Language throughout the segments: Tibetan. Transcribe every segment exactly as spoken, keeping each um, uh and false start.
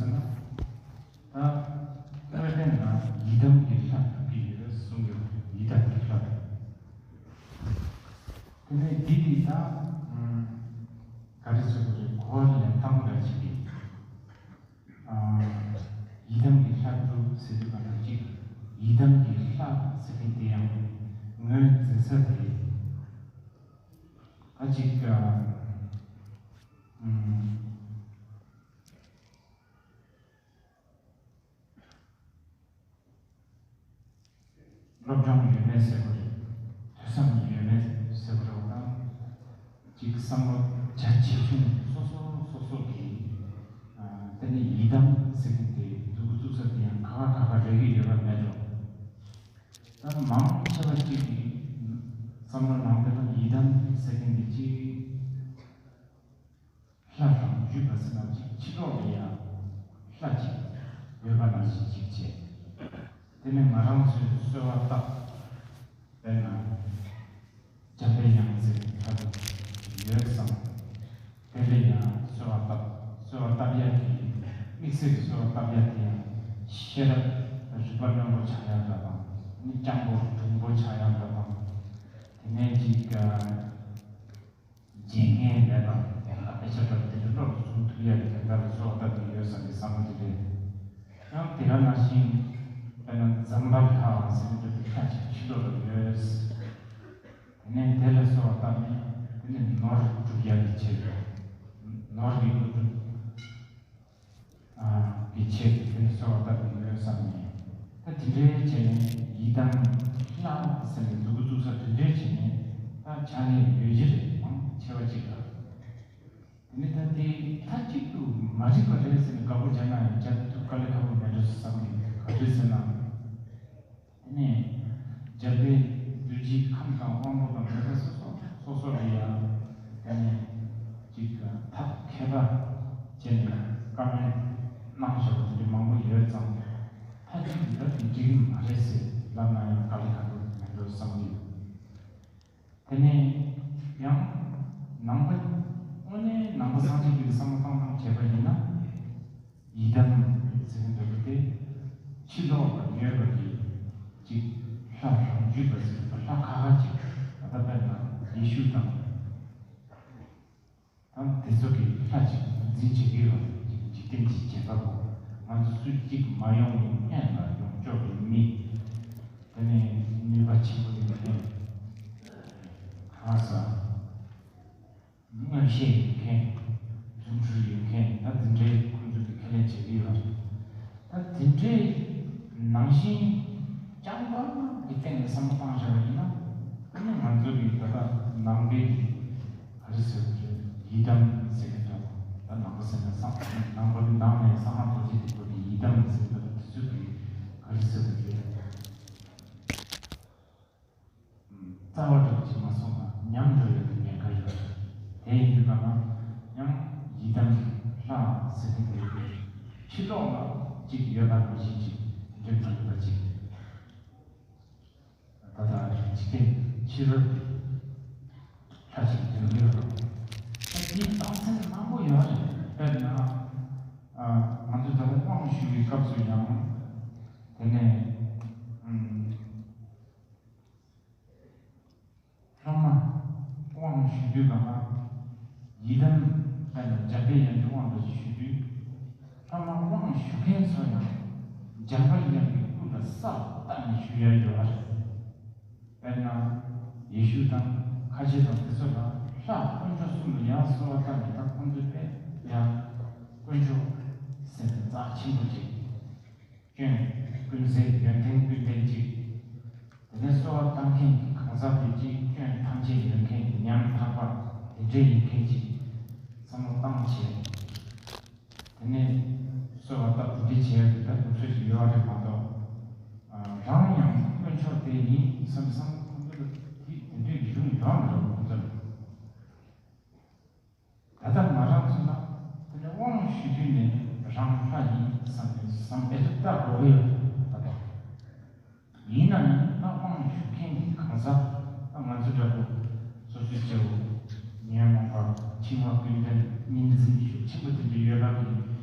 ཟེར་ན། ད་དངོས་བསྟན་ན་ཡི་དམ་གྱི་ལྷ་སྒྲུབ་ཀྱི་ཡོད་གསུང་གི་ཡོད། ཡི་དམ་གྱི་ལྷ། དེ་ནས་འདི་དེ་ད་ཨམ་ག་རེ་ཟེར་དགོས་རེད། གོ་བ་ལེན་སྟངས་འདྲ་ཅིག་གིས། ཨ། ཡི་དམ་གྱི་ལྷ་སྒྲུབ་ཟེར་དུས་ག་ལ་ཅིག་ཡི་དམ་གྱི་ལྷ་ཟེར་མཁན་དེ་ཡང་ངོས་འཛིན་ས་དེ་ད་ཅིག་ཨམ། སློབ་སྦྱོང་ཡོད་མེད་ཟེར་བ་རེད། ཐོས་བསམ་ཡོད་མེད་ཟེར་བ་རེད་བ་དང་། ཅིག་བསམ་བློ་རྒྱ་ཆེ་ཆུང་སོ་སོ་སོ་སོ་གི་ཨ་དེ་ནི་ཡི་དམ་ཟེར་མཁན་དེ་མཛུབ་གུ་བཙུགས་ས་དེ་ཡང་ཁ་ཁ་ཁ་ཁ་རེག་གི་ཡོད་པ་མེད་འགྲོ། ད་མང་ཆེ་བ་ཅིག་གི་བསམ་བློ་ནང་དེ་ལ་ཡི་དམ་ཟེར་མཁན་དེ་ཅིག་ལྷ་རང་རྒྱུད་པ་ཟེར་ན་ཅིག་ཕྱི་ལོགས་ལ་ཡང་ལྷ་ཅིག་ཡོད་པ་ནང་བཞིན་ཅིག་བྱས། དེ་ནས་ང་རང་ཚོས་གསོལ་བ་བཏབ་པས་ན་འཇམ་པའི་དབྱངས་ཟེར་ལྷ་དེ་ཡོད་བསམ། དེ་ལ་ཡང་གསོལ་བ་བཏབ། གསོལ་བ་བཏབ་ཡག་གི་དམིགས་བསལ་གྱི་གསོལ་བ་བཏབ་ཡག་དེ་ཡང་ཤེས་རབ་རིག་པ་རྣོན་པོ་ཆགས་ཡག་འདྲ་དང་། ནི་སྤྱང་པོ་གྲུང་པོ་ཆགས་ཡག་འདྲ་དང་། དེ་ནས་ཅིག་བརྗེད་ངས་མེད་པ་དེ་ལ་དཔེ་ཆ་འདྲ་དེ་འདྲ་བློ་ལ་ཟུང་ཐུབ་ཡག་གི་དོན་དག་ལ་གསོལ་བ་བཏབ་ཀྱི་ཡོད་བསམ་པའི་བསམ་བློ་དེ་རེད། ཡང་དེ་ག་ནང་བཞིན་དཔེར་ན་ཛམ་བྷ་ལ་ཟེར་མཁན་འདྲ་བའི་ལྷ་ཅིག་ཕྱི་ལོགས་ལ་ཡོད། དེ་ནས་དེ་ལ་གསོལ་བ་བཏབ་ནས་དེ་ནས་ནོར་སྒྲུབ་ཡག་གི་ཆེད་དུ། ནོར་གྱི་དངོས་གྲུབ་ཨ་གི་ཆེད་དུ་དེ་ནས་གསོལ་བ་བཏབ་ཀྱི་ཡོད་བསམ་ནས། ད་དེ་འདྲའི་བྱས་ནས་ཡི་དམ་ལྷ་ཟེར་ནས་མཛུབ་གུ་བཙུགས་ས་དེ་འདྲའི་བྱས་ནས་ད་ཆགས་ནས་ཡོད་ཀྱི་རེད། མང་ཆེ་བ་ཅིག་ལ། དེ་ནས་ད་དེ་མཐའ་གཅིག་ཏུ་མ་རིག་པ་རེད་ཟེར་ནས་དགའ་པོ་བྱས་ན་ཡང་བྱ་ཐུབ་དཀའ་ལས་ཁག་པོ་མེད་འགྲོ་བསམ་གྱི། ག་རེ་ཟེར་ན། དེ་ནས་རྒྱལ་པོའི་རྡོ་རྗེ་ཁམས་དང་དབང་པོ་དང་དེ་ཚོ་སོ་སོ་སོ་སོ་ལ་ཡང་དེ་ནས་ཅིག་ཐབས་མཁས་པ་བྱས་ནས་བཀའ་མོལ་གནང་བཞག་པ་དེ་འདྲ་མང་པོ་ཡོད་ཙང་། མཐའ་གཅིག་ཏུ་ད་དེ་འགྲིག་གི་མ་རེད་ཟེར་ལབ་ན་ཡང་དཀའ་ལས་ཁག་པོ་མེད་འགྲོ་བསམ་གྱི་ཡོད། དེ་ནས་ཡང་ནང་པ། དངོས་གནས་ནང་པ་སངས་རྒྱས་པའི་བསམ་བློ་བཏང་སྟངས་བྱས་པ་ཡིན་ན། ཡི་དམ་ཟེར་མཁན་འདྲ་པོ་དེ་ཕྱི་ལོགས་ལ་ཡོད་པ་གི་ཅིག་ལྷ་རང་རྒྱུད་པ་ཟེར་བ་ལྷ་ཁ་ཁ་ཅིག་ད་ལྟ་དཔེར་ན་ཡེ་ཤུ་དང་དང་དེ་ཚོ་གི་ལྷ་ཅིག་ངོས་འཛིན་བྱེད་ཀྱི་ཡོད་པ་ཅིག་འཇིག་རྟེན་གྱི་བྱེད་པ་པོ། ང་ཚོ་སུ་གཅིག་མ་ཡོང་བའི་སྔོན་ལ་ཡོང་ཆོག་པའི་མི། དེ་ནས་ནུས་པ་ཆེན་པོ་ཡོད་མཁན། གང་ཟག་མངོན་ཤེས་ཡོད་མཁན། རྫུ་འཕྲུལ་ཡོད་མཁན། ད་འདི་འདྲའི་ཁོང་ཚོ་གི་ཁས་ལེན་བྱེད་ཀྱི་ཡོད་རེད། ད་འདི་འདྲའི་ནང་བཞིན་རྐྱང་པ་གི་སྟེང་ནས་བསམ་བློ་བཏང་བཞག་པ་ཡིན་ན། ཨ་ནི་ང་ཚོ་གི་ད་ལྟ་ནང་པའི་གི་ག་རེ་ཟེར་དགོས་རེད། ཡི་དམ་ཟེར་གི་འདྲ་བོ། ད་ནང་པ་ཟེར་ན་སངས་ནང་པ་གི་ནང་ནས་སངས་རྒྱས་རྡོ་རྗེ་གདན་པ་གི་ཡི་དམ་ཟེར་གི་འདྲ་བོ། དེ་ཚོ་གི་ག་རེ་ཟེར་དགོས་རེད། རྩ་བ་འགྲུབ་ཀྱི་མ་སོང་ན་ཉམས་འགྲོ་ཡོད་པའི་ཉེན་ཁ་ཡོད། དེ་ཡིན་དུས་ག་ན་ཡང་ཡི་དམ་ལྷ་ཟེར་གྱི་འདུག་ཕྱི་ལོགས་ལ་གཅིག་ཡོད་པ་ནང་བཞིན་གཅིག་འགྲིག་མ་འདུག་པ་གཅིག་ད་ལྟ་འཇིག་རྟེན་ཕྱི་རོལ་ལྷ་ཅིག་འདུག་ཡོད་རུང་། ད་དེའི་རྟགས་མཚན་མང་པོ་ཡོད་རེད། དཔེར་ན་ང་ཚོ་ད་ལྟ་དབང་ཞུ་བའི་སྐབས་སུ་ཡང་དེ་ནས་ཨུམ། སློབ་མ་དབང་ཞུ་དུས་གང་ལ་ཡི་དམ་དཔེར་ན་འཇམ་པའི་དབྱངས་ཀྱི་དབང་དུ་ཞུ་དུས། སློབ་མ་དབང་ཞུ་མཁན་ཚོ་ཡང་འཇམ་པའི་དབྱངས་ཀྱི་སྐུ་ལ་ས་བཏགས་ནས་ཞུ་ཡ་ཡོད་པ་རེད། དཔེར་ན་ཡེ་ཤུ་དང་ཁ་ཆེ་དང་དེ་ཚོ་ལ་ལྷ་དཀོན་མཆོག་གསུམ་ལ་ཡང་གསོལ་བ་བཏབ་ནས། ད་ཁོང་ཚོས་དཔེ་ཡང་དཀོན་མཆོག་ཟེར་ནས་རྩ་ཆེན་པོ་ཅིག་སྐྱོན་ཀུན་ཟད་ཡོན་ཏན་ཀུན་ལྡན་ཅིག་དེ་ནས་གསོལ་བ་བཏབ་མཁན་གྱི་གང་ཟག་དེ་གཅིག་སྐྱོན་ཐམས་ཅད་ཡོད་མཁན་གྱི་ཉམ་ཐག་པ་དེ་འདྲས་ཡིན་མཁན་ཅིག་བསམ་བློ་བཏང་བྱས། དེ་ནས་གསོལ་བ་བཏབ་དེ་འདྲས་བྱས་ཡོད་པའི་ད་ལུགས་སྲོལ་ཞིག་ཡོད་པ་རེད་མ་གཏོགས། རང་ཡང་དཀོན་མཆོག་དེ་ཡིན་བསམ་བསམ་ཁོང་ཚོ་ལ་དེ་དེ་འདྲས་ཀྱི་གཞུང་ཡོད་མ་རེད་ཁོང་ཚོ་ལ། ད་ལྟ་ང་རང་ཚོ་ལ་དེ་ནས་དབང་ཞུ་དུས་ནས་རང་ལྷ་ཡིན་བསམ་ནས་བསམ་ཨེ་ཐུབ་ལྟ་དགོས་ཀྱི་ཡོད་རེད། ད་ལྟ་ཡིན་ན་ཡང་ད་དབང་ཞུ་མཁན་གྱི་གང་ཟག་ད་ང་ཚོ་འདྲ་པོ་སོ་སོའི་སྐྱེ་བོ་ཉོན་མོངས་པ་འཆིང་བ་ཀུན་ལྡན་གཉིས་འཛིན་ཤུགས་ཆེན་པོ་དེ་འདྲ་ཡོད་པ་གི་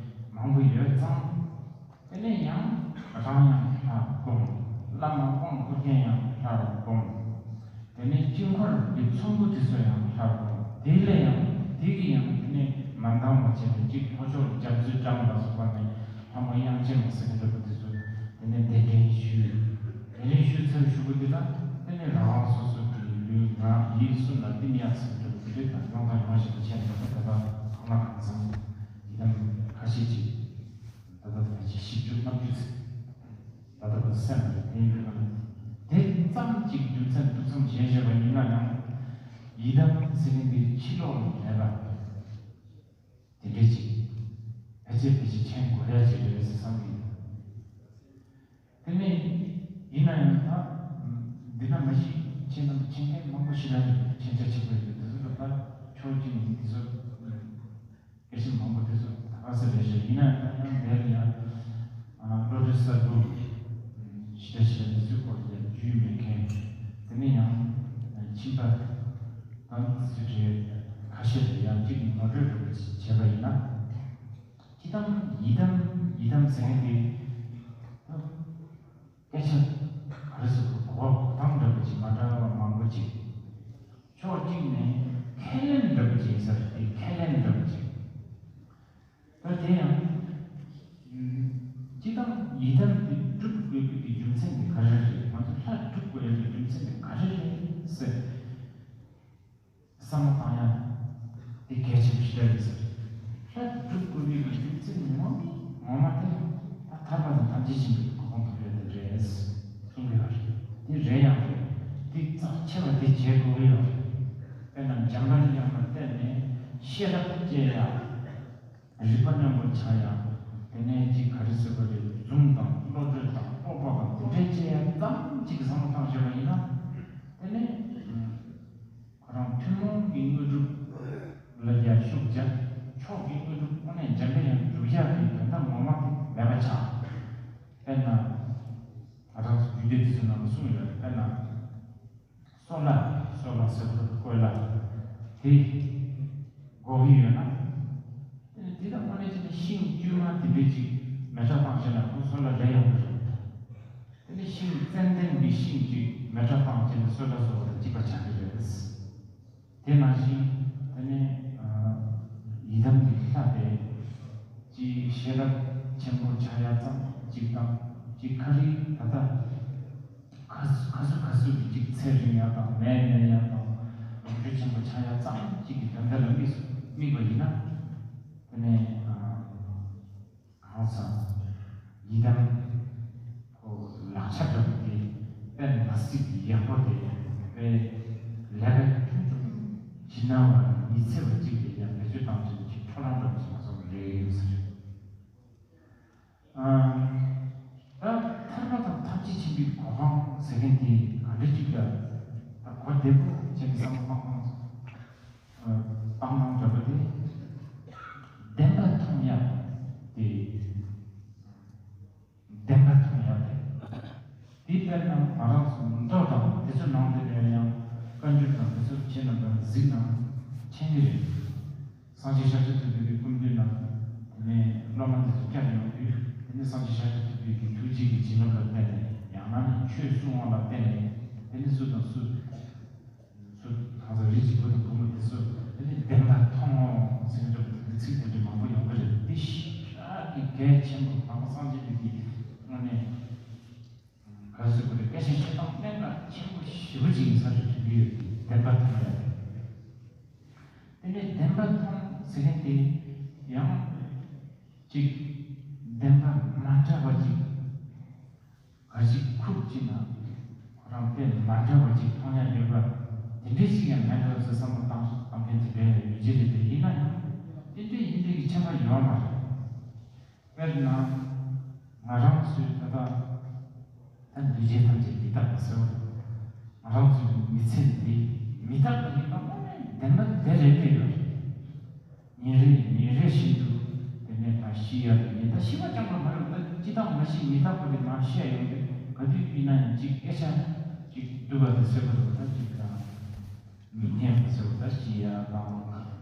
མ་ མང་པོ་ཡོད་ཙང་། དེ་ནས་ཡང་རང་ཡང་ལྷར་བསྒོམ། བླ་མ་དབང་བསྐུར་མཁན་ཡང་ལྷར་བསྒོམ། དེ་ནས་དཀྱིལ་འཁོར་གྱི་ཚོམ་བུ་དེ་ཚོ་ཡང་ལྷར་བསྒོམ། དེ་ལས་ཡང་དེ་གི་ཡང་དེ་ནས་མ་འདང་བ་བྱས་ཏེ་གཅིག་ལྷོ་ཕྱོགས་རྒྱ་མཚོའི་འགྲམ་ལ་སོགས་པ་ནས་ལྷ་མོ་དབྱངས་ཅན་མ་ཟེར་གྱི་འདུག་པ་དེ་ཚོ་དེ་ནས་གདན་འདྲེན་ཞུས། གདན་འདྲེན་ཞུས་ཚར་གཞུག་གུ་དེ་ལ་དེ་ནས་རང་རང་སོ་སོ་གི་ལུས་ངག་ཡིད་གསུམ་ལ་བསྟིམ་ཡག་ཟེར་གྱི་འདུག་པ་དེ་འདྲ་དང་ཡོང་དང་ཡོང་བཞིན་དུ་བྱས་ནས་ད་ལྟ་གང་ལ་གང་འཚམ་ཡི་དམ་ཁ་ཤས་ཅིག་ད་ལྟ་ཕལ་ཆེར་བཞི་བཅུ་ལྔ་བཅུ་ཙམ། ད་ལྟ་བར་དུ་སེམས་ལ་དེ་ཡིན་པ་ལ། དེ་ཙམ་གཅིག་རྒྱུ་མཚན་ཐུགས་བསམ་བཞེས་བཞེས་པ་ཡིན་ན་ཡང་། ཡི་དམ་ཟེར་མཁན་དེ་ཕྱི་ལོགས་ལ་མེད་པ། དེ་འདྲས་ཅིག་ཕལ་ཆེར་ཕལ་ཆེར་མཁྱེན་དགོས་ཡ་ཅིག་རེད་ཟེར་བསམ་གྱི་ཡོད། དེ་ནས་ཡིན་ན་ཡང་ད་འདི་ན་མ་གཞི་ཁྱེད་རྣམས་མཁྱེན་མཁན་མང་པོ་ཞིག་ར་རེད། མཁྱེན་ཆ་ཆེན་པོ་ཡོད། དེ་ཚོ་ད་ཕྱོགས་གཅིག་ནས་འདི་ཚོ། སྐད་ཆ་མང་པོ་དེ་ཚོ་ད་ག་ས་རེད་ཤག་ཡིན་ན་ཡང་དེར་ཡང་བློ་གྲོས་གསར་བུ་ཞི་བདེ་ཞི་བདེ་འདི་ཚོའི་སྐོར་ལ་རྒྱུས་མེད་མཁན། དེ་ནས་ཡང་ཁྱིམ་པ་དང་དེ་ཚོའི་གྲས་ཁ་ཤས་ལ་ཡང་གཅིག་ངོ་སྤྲོད་འདྲ་པོ་བྱས་པ་ཡིན་ན། ཅི་དམ་ཡི་དམ་ཡི་དམ་ཟེར་མཁན་དེ། སྐད་ཆ་ག་རེ་ཟེར་དགོས། གོ་བ་གོ་སྟངས་འདྲ་པོ་ཅིག་མ་འདྲ་བ་མང་པོ་ཅིག་ཕྱོགས་གཅིག་ནས་ཁས་ལེན་འདྲ་པོ་ཅིག་ཡིན་ས་རེད། དེ་ཁས་ལེན་འདྲ་པོ་ཅིག་ད་དེ་ཡང་། ཨུམ། སྤྱིར་བཏང་ཡི་དམ་དེ་སྒྲུབ་དགོས་པའི་གི་རྒྱུ་མཚན་དེ་ག་རེ་རེད། ང་ཚོ་ལྷ་སྒྲུབ་དགོས་ཡ་གི་རྒྱུ་མཚན་དེ་ག་རེ་རེད་ཟེར། བསམ་བློ་བཏང་ཡ་དེ་གལ་ཆེན་པོ་ཞིག་རེད་ཟེར། ལྷ་སྒྲུབ་དགོས་པའི་གི་རྒྱུ་མཚན་ངོ་མ་ངོ་མ་དེ་ད་ཐར་པ་དང་ཐམས་ཅད་མཁྱེན་པའི་གོ་འཕང་ཐོབ་ཡ་དེ་རེད་གསུང་གི་ཡོད་རེད། དེ་རེད་ཡང་རེད། དེ་རྩ་ཆེ་བ་དེ་བྱེད་དགོས་ཀྱི་ཡོད་རེད། དཔེར་ན་འཇམ་དཔལ་དབྱངས་ལ་བརྟེན་ནས་ཤེས་རབ་སྐྱེ་ཡ། རིག་པ་རྣོན་པོ་ཆགས་ཡ། དེ་ནས་ཅིག་ག་རེ་ཟེར་དགོས་རེད། འཛུམ་དང་བློ་གྲོས་དང་སྤོབས་པ་དང་དེ་འདྲའི་སྐྱེ་ཡ་ཙམ་ཅིག་བསམ་བློ་བཏང་བཞག་པ་ཡིན་ན། དེ་ནས་ཁོ་རང་ཐུན་མོང་གི་དངོས་གྲུབ་ལ་ཡ་ཤུགས་རྒྱབ། མཆོག་གི་དངོས་གྲུབ་དངོས་གནས་འཇམ་པའི་དབྱངས་སྒྲུབ་ཡ་གི་དོན་དག་ངོ་མ་དེ་མེད་པ་ཆགས། དཔེར་ན། ང་རང་ཚོ་རྒྱུད་སྡེ་དེ་ཚོ་ནང་ལ་གསུངས་ཡོད་རེད། དཔེར་ན། སོལ་བ། སོལ་བ་ཟེར་བ་གོས་ལ། དེ་དགོས་ཀྱི་ཡོད་ན། དེ་དང་དངོས་གནས་བྱས་ན་ཤིང་དཀྱུས་མ་དེ་འདྲས་ཅིག་མེ་སྲེག་བཏང་བྱས་ན་ཁོ་སོལ་བ་རེད་ཡོང་གི་རེད། དེ་ནས་ཤིང་ཙན་དན་གྱི་ཤིང་ཅིག་མེ་སྲེག་བཏང་བྱས་ན་སོལ་བ་བཟོ་བ་དང་གཅིག་པ་ཆགས་ཀྱི་རེད། དེ་ནང་བཞིན་དེ་ནས་ཡི་དམ་གྱི་ལྷ་དེ་ཅིག་ཤེས་རབ་ཆེན་པོ་ཆགས་ཡ་ཙམ་ཅིག་དང་ཅིག་ཁ་རི་ད་ལྟ་ཁ་སུ་ཁ་སུ་ཁ་སུ་གི་ཅིག་ཚེ་རིང་ཡ་དང་ནད་མེད་ཡ་དང་ལོངས་སྤྱོད་ཆེན་པོ་ཆགས་ཡ་ཙམ་ཅིག་གི་དོན་དག་ལ་དམིགས་སུ་དམིགས་པ་ཡིན་ན། དེ་ནས་གང་ཟག་ཡི་དམ་ཁོ་ལག་ཆ་འདྲ་པོ་དེ་དཔེ་མ་སྲིད་ཡག་པོ་དེ་དཔེ་ལས་ཀ་ཆུང་ཆུང་ཞིག་གནང་བ་མི་ཚེ་བ་གཅིག་དེ་ཡང་བེད་སྤྱོད་བཏང་ཆེད་ཀྱི་འཕྲོ་རང་འདྲ་པོ་ཞིག་མ་སོང་རེད་ཟེར། ཨ། ད་ཐར་པ་དང་ཐམས་ཅད་མཁྱེན་པའི་གོ་འཕང་ཟེར་མཁན་དེ་ག་འདྲ་ཅིག་ལ་ད་གོ་བདེ་པོ་བྱས་ནས་བསམ་བློ་བཏང་བཏང་། བཏང་སྟངས་འདྲ་པོ་དེ། བདེན་པ་མཐོང་ཡག་དེ། བདེན་པ་མཐོང་ཡག་དེ། དེ་ལྟར་ན་ང་རང་ཚོ་མདོ་དང་དེ་ཚོ་ནང་དེ་ལ་ཡང་བཀའ་འགྱུར་དང་དེ་ཚོ་ཁྱེད་རྣམ་པ་གཟིགས་ན་མཁྱེན་གྱི་རེད། སངས་རྒྱས་ཤཱཀྱ་ཐུབ་པའི་སྐུ་མདུན་ན་དེ་ནས་སློབ་མ་དེ་ཚོ་བསྐྱར་ཡོང་དུས་དེ་ནས་སངས་རྒྱས་ཤཱཀྱ་ཐུབ་པའི་གི་ཐུགས་རྗེ་གི་བྱིན་རླབས་ལ་བརྟེན་ནས་ཡང་ན་ནི་ཆོས་གསུང་བ་ལ་བརྟེན་ནས་དེ་ནས་སུ་དང་སུ། སུ་གང་ཟག་རིགས་ཀྱི་བུ་དང་བུ་མོ་དེ་ཚོ་དེ་ནས་བདེན་པ་མཐོང་ངོ་ཟེར་གྱི་འདུག་དེ་ཚིག་དེ་འདྲ་མང་པོ་ཡོང་གི་རེད། དེ་ཞེ་དྲག་གི་གལ་ཆེན་པོ་དང་པོ་སངས་རྒྱས་པའི་གི་དངོས་གནས་ག་རེ་ཟེར་དགོས་རེད། སྐད་ཆ་བཤད་སྟངས་གནད་འགག་ཆེན་པོ་ཞེ་པོ་ཅིག་ཡིན་ས་རེད་དྲན་གྱི་ཡོད། བདེན་པ་མཐོང་ཡག་དེ་ནས་བདེན་པ་མཐོང་ཟེར་མཁན་དེ་ཡང་ཅིག་བདེན་པ་མ་འདྲ་བ་ཅིག་ག་ཅིག་ཁུག་ཅིག་ན་ཁོ་རང་དཔེ་མ་འདྲ་བ་ཅིག་མཐོང་ཡ་ཡོད་པ་དེ་འདྲས་ཅིག་ཡང་མེད་འགྲོ་ཟེར་བསམ་བློ་བཏང་བཏང་མཁན་དེ་འདྲས་ཡོད་ཀྱི་རེད། དེ་ཡིན་ན་ཡང་དེ་འདྲས་ཡིན་པའི་གི་ཁྱད་པར་ཡོད་མ་རེད། དཔེར་ན་ང་རང་ཚོའི་ད་ལྟ་ད་འདུས་བྱས་ཐམས་ཅད་མི་རྟག་པ་ཟེར་བ་རེད། ང་རང་ཚོའི་མི་ཚེ་འདི་མི་རྟག་པ་ཡིན་པ་དངོས་གནས་བདེན་པ་དེ་རེད་དེ་ཡོད་རེད། ཉིན་རེ་ཉིན་རེ་བཞིན་དུ་དེ་ནས་ད་ཤི་ཡ་དང་ཉིན་ད་ཤི་བ་རྐྱང་པ་མ་རེད། ད་ཅི་དང་མ་ཤི་མི་རྟག་པ་དེ་མ་ཤི་ཡ་ཡོང་དུས་ག་དུས་ཡིན་ན་ཡང་ཅིག་སྐད་ཆ་ཅིག་སྡུག་པ་དེ་ཟེར་བ་རེད། ད་ཅིག་དང་མི་སྙན་པ་ཟེར་བ་ད་ཤི་ཡ་དང་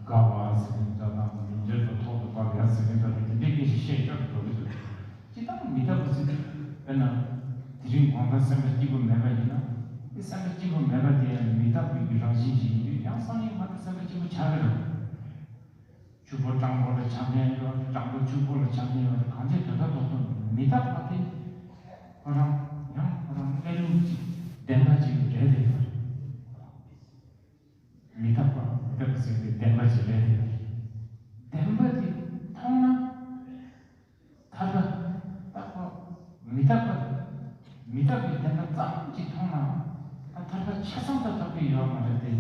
དགའ་བ་ཟེར་མཁན་འདྲ་དང་མི་འདོད་པ་ཐོག་ཏུ་བབས་ཡ་ཟེར་མཁན་འདྲ་དེ་འདྲའི་སྐད་ཆ་ ཤེས་ཤོར་འགྲོ་གི་འདུག་སྤྱིར་བཏང་མི་རྟག་པ་ཟེར་དུས་དཔེར་ན། དེ་རིང་དགོང་དག་སེམས་པ་སྐྱིད་པོ་མེད་པ་ཡིན་ན། དེ་སེམས་པ་སྐྱིད་པོ་མེད་པ་དེ་ཡང་མི་རྟག་པའི་གི་རང་བཞིན་ཞིག་ཡིན་དུས། ཡང་སང་ཉིན་མ་གཏོགས་སེམས་པ་སྐྱིད་པོ་ཆགས་ཀྱི་རེད། ཕྱུག་པོ་སྤྲང་པོ་ལ་ཆགས་མཁན་ཡོད། སྤྲང་པོ་ཕྱུག་པོ་ལ་ཆགས་མཁན་ཡོད། གང་ཅི་དོན་དག་ཐོག་ཏུ་མི་རྟག་པ་དེ་ཁོ་རང་ཡང་ཁོ་རང་གནས་ལུགས་ཅིག་བདེན་པ་ཅིག་རེད་དེ། མི་རྟག་པ་མི་རྟག་པ་ཟེར་ཏེ་བདེན་པ་ཅིག་རེད་དེ། བདེན་པ་དེ་མཐོང་ན། ཐར་པ། རྟག་པ། མི་རྟག་པ། མི་རྟག་པའི་བདེན་པ་ཙམ་གྱིས་མཐོང་ན། ད་ཐར་པ་ཆ་ཚང་དུ་ཐོབ་ཀྱི་ཡོད་མ་རེད་དེ།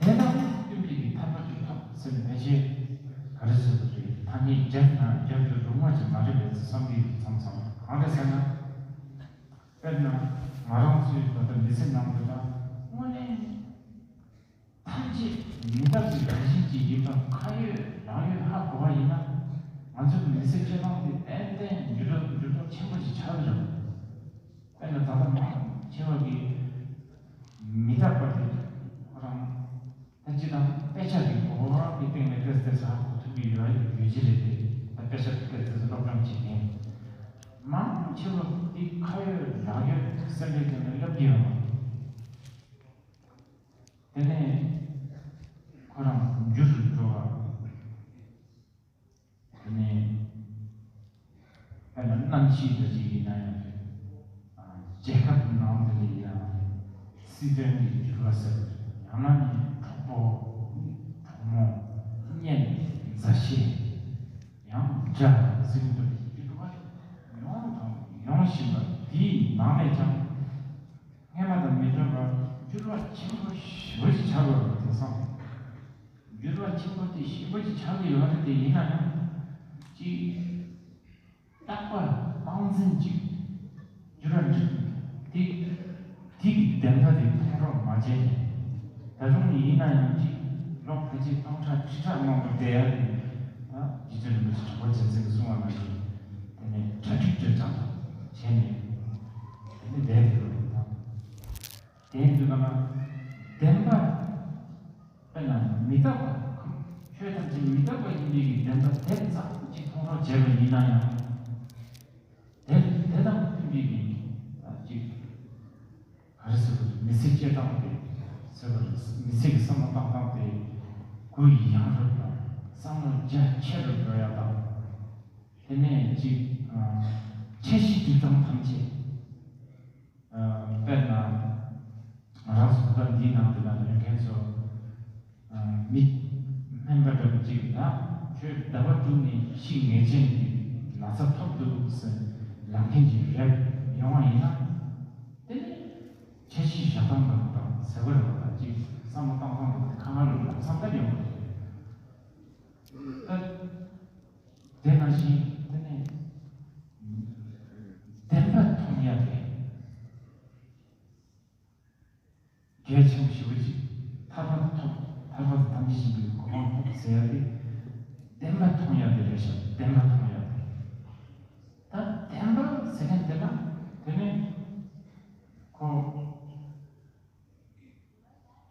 དེ་དང་བསྟུན་པའི་གི་ཐར་པ་ཅིག་ཐོབ་ཟེར་ནས་ཕལ་ཆེར་ག་རེ་ཟེར་དགོས་རེད། ཐ་སྙད་སྦྱར་ན་སྦྱར་དུ་རུང་བ་ཅིག་མ་རེད་པས་བསམ་གྱི་ཡོད། མཚམས་མཚམས་གང་རེད་ཟེར་ན། དཔེར་ན་ང་རང་ཚོའི་ད་ལྟ་མི་ཚེ་ནང་དུ་ད་དངོས་གནས། ཐམས་ཅད་མི་རྟག་པའི་རང་བཞིན་ཅིག་ཡིན་པ་ཁ་ཡོད་ལག་ཡོད་ཧ་གོ་བ་ཡིན་ན། ང་ཚོ་གི་མི་ཚེ་སྐྱེལ་སྟངས་དེ་ཏན་ཏན་འགྱུར་ལྡོག་འགྱུར་ལྡོག་ཆེན་པོ་ཞིག་ཆགས་ཀྱི་རེད། དཔེར་ན་ད་ལྟ་མང་ཆེ་བ་གི་མི་རྟག་པ་དེ་ཁོ་རང་ད་སྤྱིར་བཏང་དཔེ་ཆ་གི་གོ་བ་གི་སྟེང་ནས་ཏོག་ཙམ་ཧ་གོ་ཐུབ་ཀྱི་ཡོད་ཡོད་ཀྱི་རེད་དེ། ད་དཔེ་ཆ་ཏོག་ཙམ་སློབ་སྦྱོང་བྱེད་མཁན་མང་ཆེ་བ་དེ་ཁ་ཡོད་ལག་ཡོད་སེམས་པའི་སྟེང་ནས་སླེབས་ཀྱི་ཡོད་མ་རེད། དེ་ནས་ཁོ་རང་འགྱུར་དུ་འགྲོ་བ། དེ་ནས་དཔེར་ན་གནམ་གཤིས་འདྲ་ཅིག་ཡིན་ན་ཡང་རེད། རྒྱལ་ཁབ་ནང་དེ་ལ་ཡིན་ན་རེད། སྲིད་དོན་གྱི་འགྱུར་བ་ཟེར་བ་རེད། ཡང་ན་ནི་གྲོགས་པོ། གྲོགས་མོ། གཉེན། མཛའ་བཤེས། ཡང་དགྲ་ཟེར་འདུག་འགྱུར་བ་ཡོང་དང་ཡོང་བཞིན་པ་དེའི་ནང་ནས་ཀྱང་སྔོན་མ་དང་མི་འདྲ་བར་འགྱུར་བ་ཆེན་པོ་ཞེ་པོ་ཅིག་ཆགས་ཡོད་པ་དེ་སོང་། འགྱུར་བ་ཆེན་པོ་དེ་ཞེ་པོ་ཅིག་ཆགས་ཀྱི་ཡོད་རེད་དེ། ཡིན་ན་ཡང་ཅིག་རྟག་པ་སྟངས་འཛིན་ཅིག་འགྱུར་བ་འགྲིག་དེ། དེ་གི་བདེན་པ་དེ་མཐོང་རོགས་མ་བྱས་ནས། ད་རུང་ཡིན་ན་ཡང་ཅིག་ལོ་ཕལ་ཆེར་སྟོང་ཕྲག་ཁྲི་ཕྲག་མང་པོ་བསྡད་ཡ་དེ། ད་རྗེ་བཙུན་རིན་པོ་ཆེ་གྲགས་པ་རྒྱལ་མཚན་གྱིས་གསུངས་པ་ནང་བཞིན་དེ་ནས་གྲ་སྒྲིག་གྲ་སྦྱང་བྱས་ནས་དེ་ནས་བསྡད་དེ་རུ་ད། དེ་ཡིན་དུས་ན་བདེན་པ། དཔེར་ན་མི་རྟག་པ། ཆོས་ཐམས་ཅད་མི་རྟག་པ་ཡིན་པའི་གི་བདེན་པ་དེ་ཙམ་གཅིག་མཐོང་རོགས་བྱས་པ་ཡིན་ན་ཡང་། དེ་དེ་དང་མཐུན་པའི་གི་ཅིག་ག་རེ་ཟེར་དགོས་རེད། མི་ཚེ་སྐྱེལ་སྟངས་དེ་ཟེར་བ་རེད། མི་ཚེ་གི་བསམ་བློ་བཏང་སྟངས་དེ་གུ་ཡངས་རུ་དང་བསམ་བློ་རྒྱ་ཆེ་རུ་འགྲོ་ཡ་དང་། དེ་ནས་ཅིག་འཆར་གཞི་སྒྲིག་སྟངས་ཐམས་ཅད། དཔེར་ན། ང་རང་ཚོ་ད་འདིའི་ནང་དུ་ལ་ཡོད་མཁན་ཚོ། མི་སྨན་པ་འདྲ་པོ་གཅིག་ལ་ཁྱོད་ཟླ་བ་དྲུག་ནས་ཤི་ངེས་ཅན་གྱི་ན་ཚ་ཐོབ་འདུག་ཟེར་ལབ་མཁན་གྱི་རེབ་ཡོང་བ་ཡིན་ན། དེ་ནི་འཆར་གཞི་བཞག་སྟངས་འདྲ་པོ་དང་ཟེར་བ་རེད་པ། ད་ཅིག་བསམ་བློ་བཏང་སྟངས་འདྲ་པོ་དེ་ཁ་ཁ་ལོ་ལོ་ལབ་ས་ལྟར་ཡོང་བ་རེད། ད་དེ་ནང་བཞིན་དེ་ནས་བདེན་པ་མཐོང་ཡ་དེ། གལ་ཆེན་པོ་ཞེ་པོ་ཅིག་ཐར་པ་ཐོབ། ཐར་པ་དང་ཐམས་ཅད་མཁྱེན་པའི་གོ་འཕང་ཐོབ་ཟེར་ཡ་དེ། བདེན་པ་མཐོང་ཡ་དེ་རེད་ཤག་བདེན་པ་མཐོང་ཡ་དེ། ད་བདེན་པ་ཟེར་མཁན་དེ་ལ་དེ་ནི་ཁོ་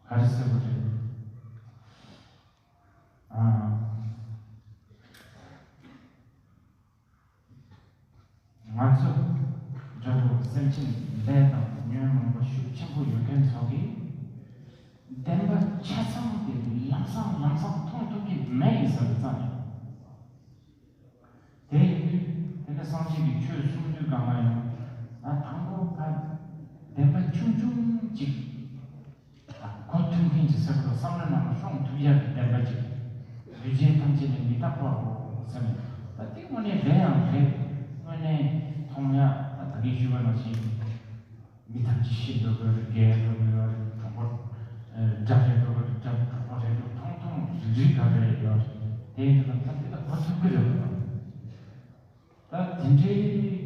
ག་རེ་ཟེར་དགོས་རེད། ཨ། ང་ཚོ་འདྲ་པོ་སེམས་ཅན་ལས་དང་ཉོན་མོངས་པ་ཤུགས་ཆེན་པོ་ཡོད་མཁན་ཚོ་གིས་བདེན་པ་ཆ་ཚང་དེ་ལམ་སང་ལམ་སང་མཐོང་ཐུབ་ཀྱི་མེད་ཡིན་ས་རེད་ཙང་། དེ་ཡིན་དུས་དེ་ནས་སངས་རྒྱས་ཀྱི་ཆོས་གསུང་དུས་སྒང་ལ་ཡང་ད་དང་པོ་ཕར་བདེན་པ་ཆུང་ཆུང་ཅིག་གོ་ཐུབ་མཁན་གྱི་ས་ཁུལ་བསམ་བློའི་ནང་ལ་ཤོང་ཐུབ་ཡག་གི་བདེན་པ་ཅིག་གདུལ་བྱ་ཐམས་ཅད་ནི་མི་རྟག་པའོ་ཟེར་ནས། ད་དེ་དངོས་གནས་རེད་ཡང་རེད། དངོས་གནས་མཐོང་ཡག་ད་ད་གིན་ཞུས་པ་ནང་བཞིན་མི་ཐམས་ཅད་ཤི་འགྲོ་གི་རེད། རྒས་འགྲོ་གི་ཡོད་རེད། གྲོགས་པོ་དགྲ་རེད་འགྲོ་གི་རེད། དགྲ་གྲོགས་པོ་རེད་འགྲོ། ཐུང་ཐུང་རིག་རིག་ག་རེ་ཡོད་རེད། དེ་ཡིན་དུས་ད་དེ་ད་གོ་ཐུབ་ཀྱི་རེད། ད་དེ་འདྲའི་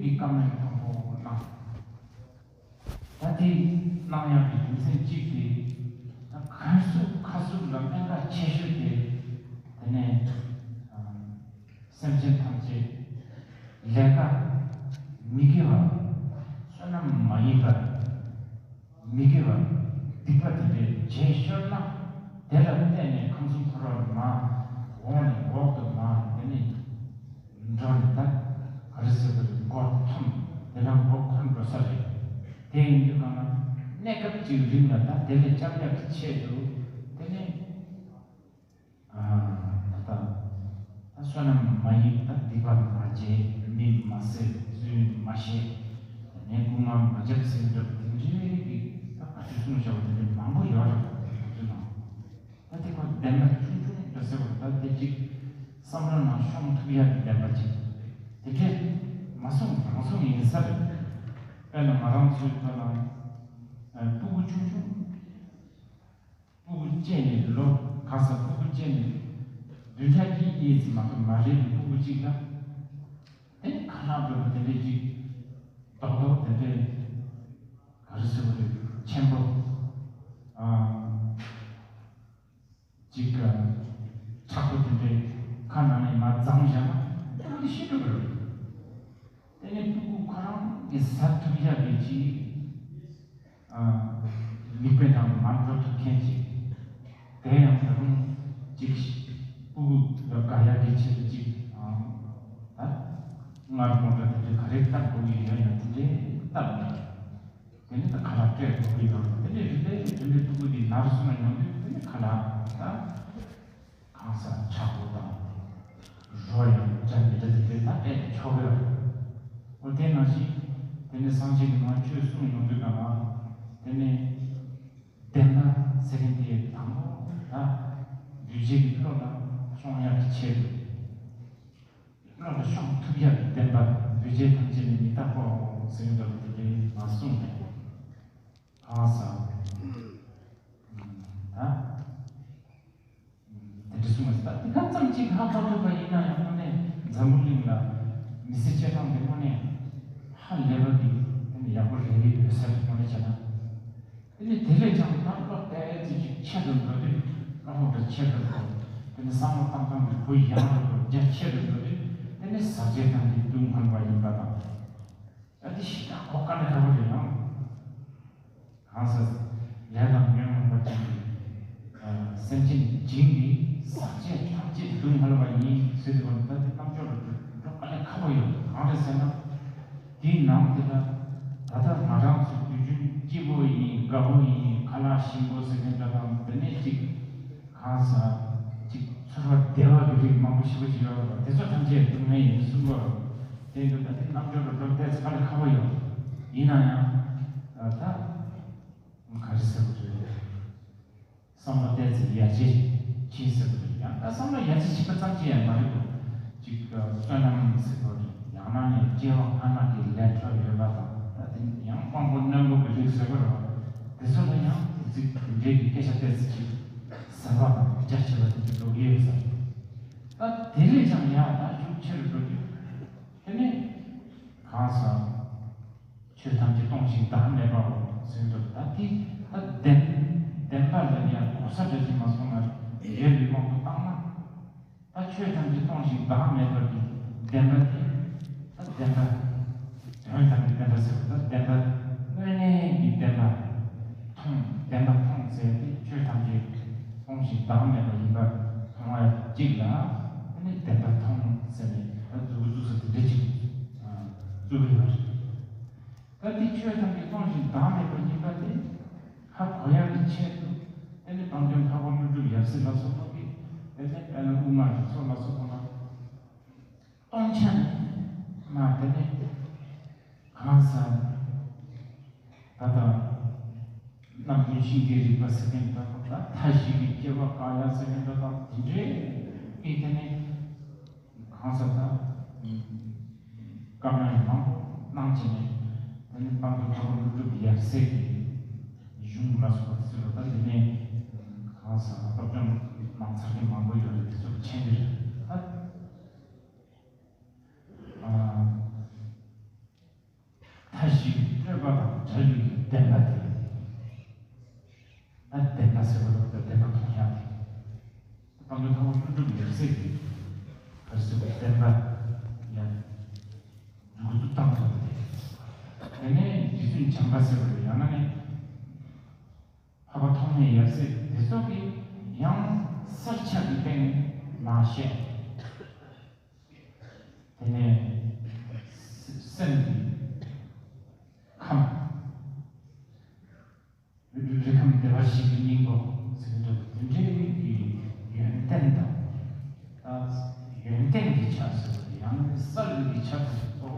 གི་བཀའ་མོལ་དང་པོ་གནང་། ད་དེ་གནང་ཡག་གི་རྒྱུ་མཚན་གཅིག་དེ། ད་ཁ་ཟུག་ཁ་ཟུག་ལ་གནད་འགག་ཆེ་ཤོས་དེ། དེ་ནས་ཨམ་སེམས་ཅན་ཐམས་ཅད་ལས་ཀ་མི་དགེ་བ། བསོད་ནམས་མ་ཡིན་པ། མི་དགེ་བ་སྡིག་པ་དེ་འདྲའི་བྱས་ཤོར་ན། དེ་ལ་བརྟེན་ནས་ཁམས་གསུམ་འཁོར་བར་མར་འོག་ནས་འོག་ཏུ་མར་དེ་ནས་འགྲོ་ནས་ད་ དེ་ཡིན་དུས་གང་ལ་གནས་སྐབས་ཀྱི་རིང་ལ་ད་དེ་ལས་སྐྱབས་ཡག་གི་ཆེད་དུ་དེ་ནས་ད་ལྟ་ད་བསོད་ནམས་མ་ཡིན་ད་སྡིག་པ་མ་བྱེད། མི་མ་བསད། རྫུན་མ་བཤད། དེ་ནས་རྐུན་མ་མ་རྒྱབ་ཟེར་འདྲ་པོ་དེ་འདྲའི་གི་ད་ག་ཚོད་གསུངས་བཞག་པ་དེ་འདྲའི་མང་པོ་ཡོད་རེད། དེ་ཚོ་ནང་ད་དེ་ཁོ་བདེན་པ་ཆུང་ཆུང་འདྲ་ཟེར་བ་ད་དེ་གཅིག་བསམ་བློ་ནང་ཤོང་ཐུབ་ཡག་གི་བདེན་པ་གཅིག་དེ་འདྲས་མ་གསུངས་རང་གསུངས་ཡིན་ས་རེད། དཔེར་ན་ང་རང་ཚོའི་ཐོག་ན་སྤུ་གུ་ཆུང་ཆུང་སྤུ་གུ་སྐྱེས་ནས་ལོ་གང་ས་སྤུ་གུ་སྐྱེས་ནས་བདུན་ཕྲག་གཅིག་གཉིས་ཙམ་མ་གཏོགས་མ་རེད་པའི་སྤུ་གུ་གཅིག་ལ་དེ་ཁ་ལག་འདྲ་པོ་དེ་འདྲས་གཅིག་རྡོག་རྡོག་དེ་འདྲས་ག་རེ་ཟེར་བ་རེད། ཆེན་པོ། ཨ། ཅིག་ཁྲག་པོ་དེ་འདྲའི་ཁ་ནང་ནས་མར་འཛིང་བཞག་ན་སྤུ་གུ་དེ་ཤི་འགྲོ་གི་རེད། དེ་ནས་སྤུ་གུ་ཁོ་རང་གིས་ཟ་ཐུབ་ཡག་གི་ཅིག་ཨ། མིག་དཔེ་ནང་ནས་མར་འགྲོ་ཐུབ་མཁན་ཅིག་དེ་ཡང་ད་རུང་ཅིག་སྤུ་གུ་ལ་དགའ་ཡག་གི་ཆེད་དུ་ཅིག་ཨ། ད་མངར་མོ་འདྲ་དེ་འདྲའི་ག་རེ་བཏབ་དགོས་ཀྱི་ཡོད་ན་དེ་འདྲའི་བཏབ་ནས། དེ་ནས་ད་ཁ་ལག་སྤྲད་དགོས་ཀྱི་ཡོད་རེད། དེ་ནས་རིམ་པས་རིམ་པས་སྤུ་གུ་དེ་ནར་སོང་ན་ཡོང་དུས་དེ་ནས་ཁ་ལག་ད་གང་ཟག་ཆག་སྒོ་དང་རོ་ཡང་འཇམ་མི་འདྲ་དེ་འདྲའི་ད་སྤྲད་ཆོག་གི་རེད། འོ་དེ་ནང་བཞིན་དེ་ནས་སངས་རྒྱས་ཀྱི་ནང་ཆོས་གསུངས་ཡོང་དུས་གང་ལ་དེ་ནས་བདེན་པ་ཟེར་མཁན་དེ་དང་པོ་ད་གདུལ་བྱའི་བློ་ལ་ཤོང་ཡག་གི་ཆེད་དུ། བློ་ལ་ཤོང་ཐུབ་ཡག་གི་བདེན་པ་འདུས་བྱས་ཐམས་ཅད་ནི་མི་རྟག་པའོ་ཟེར་བའི་འདྲ་པོ་དེ་འདྲའི་མ་གསུངས་ནས། གང་ཟག་ད་དེ་འདྲ་གསུངས་པ་ད་དེ་ག་ཙམ་གཅིག་ཧ་གོ་ཐུབ་པ་ཡིན་ན་ཡང་དངོས་གནས་འཛམ་བུ་གླིང་ལ་མི་ཚེ་སྐྱེལ་སྟངས་དེ་དངོས་གནས་ཧ་ལས་པ་གི་དེ་ནི་ཡག་པོ་རེ་རེ་ཡོད་ས་རེད། དངོས་གནས་བྱས་ན། དེ་ནས་དེ་ལས་ཀྱང་ད་བློ་གཏད་ཚིག་ཅིག་ཆེ་རུ་འགྲོ་དུས་བློ་ཁོག་དེ་ཆེ་རུ་འགྲོ། དེ་ནས་བསམ་བློ་བཏང་སྟངས་དེ་བུ་ཡང་རུ་འགྲོ། རྒྱ་ཆེ་རུ་འགྲོ་དུས་དེ་ནས་ཟག་བཅས་ཐམས་ཅད་སྡུག་བསྔལ་བ་ཡིན་པ་དང་། ད་དེ་ཞེ་དྲག་གོ་དཀའ་ལས་ཁག་པོ་རེད་ཡང་། གང་ཟག་ལས་དང་ཉོན་མོངས་པ་ཅན་གྱི་སེམས་ཅན་སྦྱིན་གྱི་ཟག་བཅས་ཐམས་ཅད་སྡུག་བསྔལ་བ་ཡིན་ཟེར་དུས་ད་དེ་རྣམ་འགྱུར་ལ་འགྲོ་དཀའ་ལས་ཁག་པོ་ཡོད། གང་རེད་ཟེར་ན། དེའི་ནང་དེ་ལ་ད་ལྟ་ང་རང་ཚོ་དུས་རྒྱུན་སྐྱིད་པོ་ཡིན། དགའ་པོ་ཡིན། ཁ་ལག་ཞིམ་པོ་ཟེར་མཁན་འདྲ་དང་། དེ་ནས་ཅིག་གང་ཟག་ཅིག་ཚོར་བ་བདེ་བ་གི་རིགས་མང་པོ་ཞེ་པོ་ཅིག་ཡོད་རེད་པ། དེ་ཚོ་ཐམས་ཅད་སྡུག་བསྔལ་ཡིན་གསུངས་པ་རེད། དེ་འདྲ་ད་དེ་རྣམ་འགྱུར་ལ་འགྲོ་དེ་ཚོ་དཀའ་ལས་ཁག་པོ་ཡོད། ཡིན་ན་ཡང་ད་ག་རེ་ཟེར་དགོས་རེད། བསམ་བློ་གཏད་ཚེ་ཡར་རྒྱས་ཕྱིན་ཟེར་བ་རེད། ཡང་ད་བསམ་བློ་ཡར་རྒྱས་ཕྱིན་པ་ཙམ་གྱིས་ཡང་མ་རེད་དོ། ཅིག་བསོད་ནམས་ཟེར་བ་རེད། ཡང་ན་ནས་སྐྱེ་བ་སྔ་མ་གི་ལས་འཕྲོ་ཡོད་པ་དང་། ད་དེ་ཡང་དབང་པོ་རྣོན་པོ་གི་རིགས་ཟེར་བ་རེད། དེ་ཚོ་ལ་ཡང་དེ་ཚིག་དེ་འདྲའི་གི་སྐད་ཆ་གཏད་ཚེ་ཅིག་ཟབ་པ་དང་རྒྱ་ཆེ་བ་དེ་འདྲ་འགྲོ་གི་ཡོད་ས་རེད། ད་དེ་ལས་ཀྱང་ཡང་ད་ཤུགས་ཆེ་རུ་འགྲོ་དུས་དེ་ནས་གང་ཟག་ཆོས་ཐམས་ཅད་སྟོང་ཞིང་བདག་མེད་པའོ་ཟེར་འདུག་ད་དེ་ད་བདེན་བདེན་པ་ལ་ཡང་གོ་ས་འདྲ་ཞིག་མ་སོང་ན་ཡོད་པའི་དབང་དུ་བཏང་ན། ད་ཆོས་ཐམས་ཅད་སྟོང་ཞིང་བདག་མེད་པ་གི་བདེན་པ་དེ། ད་བདེན་པ། དོན་དམ་གྱི་བདེན་པ་ཟེར་བ་ད་བདེན་པ། དངོས་གནས་ཀྱི་བདེན་པ། མཐོང་བདེན་པ་མཐོང་ཟེར་ཏེ་ཆོས་ཐམས་ཅད་སྟོང་ཞིང་བདག་མེད་པ་ཡིན་པ་མཐོང་བ་གཅིག་ལ། དེ་ནི་བདེན་པ་མཐོང་ཟེར་ནས་ད་མཛུབ་གུ་བཙུགས་ས་དེ་འདྲ་ཅིག་བཙུགས་ཡོད་རེད། ད་དེ་ཆོས་ཐམས་ཅད་སྟོང་ཞིང་བདག་མེད་པ་ཡིན་པ་དེ་ཧ་གོ་ཡག་གི་ཆེད་དུ། དེ་ནི་དཔལ་ལྡན་འཕགས་པ་ཀླུ་སྒྲུབ་ཡབ་སྲས་ལ་སོགས་པ་གིས་དེ་ནི་དཔལ་དབུ་མ་རིགས་ཚོགས་ལ་སོགས་པ་ལ་སྟོང་ཆ་ནས་མ་དེ་ནི་གང་ཟག་ད་ལྟ་རྣམ་ཀུན་ཤིང་རྟའི་རིག་པ་ཟེར་མཁན་འདྲ་དང་། ད་མཐའ་བཞི་གི་སྐྱེ་བ་བཀག་ཡ་ཟེར་མཁན་འདྲ་དང་། དེ་འདྲའི་གི་དེ་ནི་གང་ཟག་ད་བཀའ་མོལ་མང་པོ་གནང་བྱས་ནས། དེ་ནི་དཔལ་ལྡན་འཕགས་པ་ཀླུ་སྒྲུབ་ཡབ་སྲས་ཀྱི་གཞུང་ལ་སོགས་པ་ཚུལ་ལ། ད་འདི་ནས་གང་ཟག་སློབ་སྦྱོང་གནང་ཚར་མཁན་མང་པོ་ཡོད་རེད། དེ་ཚོ་མཁྱེན་གྱི་རེད། ད་ཨ། མཐའ་བཞི་སྤྲོས་པ་དང་བྲལ་བའི་བདེན་པ་དེ། ད་བདེན་པ་ཟེར་བ་ལ་ད་བདེན་པ་མཐོང་ཡག་དེ། དཔལ་ལྡན་འཕགས་པ་ཀླུ་སྒྲུབ་ཡབ་སྲས་ཀྱི་ག་རེ་ཟེར་བ་བདེན་པ་ཡང་མཛུབ་གུ་བཙུགས་སྟངས་ཐོག་དེ། དེ་ནས་རྗེ་བཙུན་བྱམས་པ་ཟེར་བ་རེད། ཡང་ན་ནི་འཕགས་པ་ཐོགས་མེད་ཡབ་སྲས་དེ་ཚོ་གིས་ཡང་གསལ་ཆ་གི་སྟེང་མ་བཤད། དེ་ནས་སེམས་ཀྱི་ཁམས། རྟེན་གྱི་ཆ་ཟེར་བ་དེ་ཡང་ན་སྲོལ་གྱི་ཆ་དེ་གཙོ་བོ་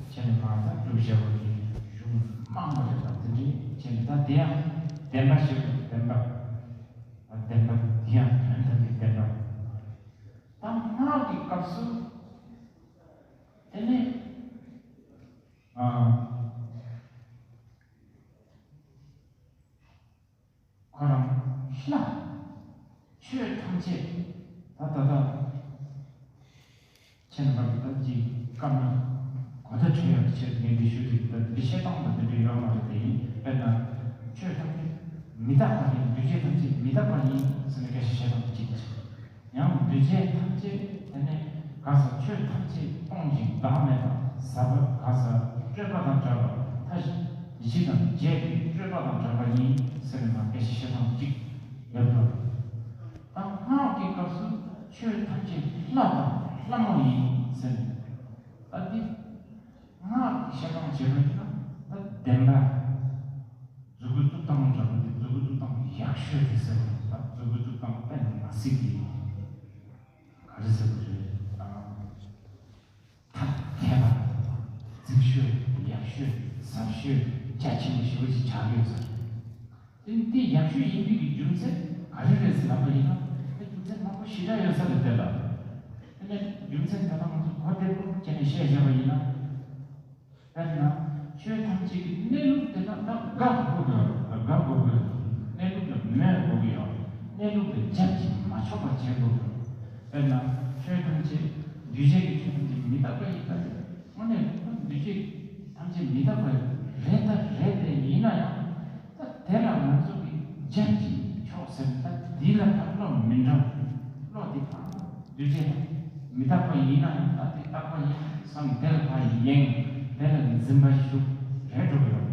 བྱས་ནས་མར་ད་སྒྲུབ་བྱ་བ་གི་གཞུང་མང་པོ་རེད། ད་དེ་འདྲའི་བྱས་ནས་ད་དེ་ཡང་བདེན་པ་ཞིག་རེད། བདེན་པ། བདེན་པ་དེ་ཡང་དོན་དམ་གྱི་བདེན་པ། ད་སྔགས་ཀྱི་སྐབས་སུ་དེ་ནས་ཨ། ཁོ་རང་ལྷ། ཆོས་ཐམས་ཅད་ད་ད་ད། ཁྱེད་རྣམ་པ་ད་ཅིག་བཀའ་མོལ་གོ་བརྡ་འཕྲོད་ཡག་གི་ཆེད་དུ་ངས་འདི་ཞུ་དུས་ད་འདི་བཤད་སྟངས་ད་དེ་འདྲ་ཡོད་མ་རེད། དེ་ཡིན་དཔེར་ན་ཆོས་ཐམས་ཅད་མི་རྟག་པ་ཡིན། འདུས་བྱས་ཐམས་ཅད་མི་རྟག་པ་ཡིན་ཟེར་ནས་སྐད་ཆ་བཤད་སྟངས་གཅིག་བྱས། ཡང་འདུས་བྱས་ཐམས་ཅད་དེ་ནས་ག་ས་ཆོས་ཐམས་ཅད་སྟོང་ཞིང་བདག་མེད་པ་ཟབ་པ་ག་ས་སྤྲོས་པ་དང་བྲལ་བ་མཐའ་བཞི་དང་བརྒྱད་ཀྱི་སྤྲོས་པ་དང་བྲལ་བ་ཡིན་ཟེར་ནས་མར་སྐད་ཆ་བཤད་སྟངས་གཅིག་ཡོད་པ། ད་སྔགས་ཀྱི་སྐབས་སུ་ཆོས་ཐམས་ཅད་ལྷ་དང་ལྷ་མོ་ཡིན་ཟེར་ནས། ད་འདི་སྔགས་ཀྱི་བཤད་སྟངས་བྱས་པ་ཡིན་ན་ད་བདེན་པ། མཛུབ་གུ་བཙུགས་སྟངས་འདྲ་པོ་དེ། མཛུབ་གུ་བཙུགས་སྟངས་ཡག་ཤོས་དེ་ཟེར་བ་ད་མཛུབ་གུ་བཙུགས་སྟངས་དཔེ་མ་སྲིད་ཀྱི་ག་རེ་ཟེར་དགོས་རེད། ཐབས་མཁས་པ། རྫིག་ཤོས། ཡག་ཤོས། ཟབ་ཤོས། རྒྱ་ཆེན་པོ་ཞེ་པོ་ཅིག་ཆགས་ཡོད་ས་རེད། དེ་དེ་ཡག་ཤོས་ཡིན་པའི་གི་རྒྱུ་མཚན་ག་རེ་རེད་ཟེར་ལབ་པ་ཡིན་ན། དེ་རྒྱུ་མཚན་མང་པོ་ཞེ་དྲག་ཡོད་ས་རེད་དེ་ལ། དེ་ནས་རྒྱུ་མཚན་དེ་དག་ང་ཚོ་གོ་བདེ་པོ་བྱས་ནས་བཤད་བཞག་པ་ཡིན་ན། དཔེར་ན་ཆོས་ཐམས་ཅད་ཀྱི་གནས་ལུགས་དེ་དག་ད་དགའ་དགོས་ཀྱི་ཡོད་རེད། དགའ་དགོས་ཀྱི་ཡོད་རེད། གནས་ལུགས་ལ་མོས་དགོས་ཀྱི་ཡོད་རེད། གནས་ལུགས་ལ་རྒྱབ་ཀྱིས་མ་ཕྱོགས་པ་བྱེད་དགོས་ཀྱི་ཡོད་རེད། དཔེར་ན་ཆོས་ཐམས་ཅད་འདུས་བྱས་ཀྱི་ཆོས་ཐམས་ཅད་མི་རྟག་པ་ཡིན་པ་རེད། དངོས་གནས་འདུས་བྱས་ཐམས་ཅད་མི་རྟག་པ་རེད་ད་རེད། དེ་ཡིན་ན་ཡང་ད་དེ་ལ་ང་ཚོ་གི་རྒྱབ་ཀྱིས་ཕྱོགས་ཟེར་ན་ད་འདི་ལ་ཕར་བློ་མི་འགྲོ། བློ་དེ་ཕར་འདུས་བྱས་མི་རྟག་པ་ཡིན་ན་ཡང་ད་དེ་རྟག་པ་ཡིན་བསམ་དེ་ལ་ཕར་ཡེངས། དེ་ལ་འཛིན་པ་ཞུགས་རེད་འགྲོ་གི་ཡོད།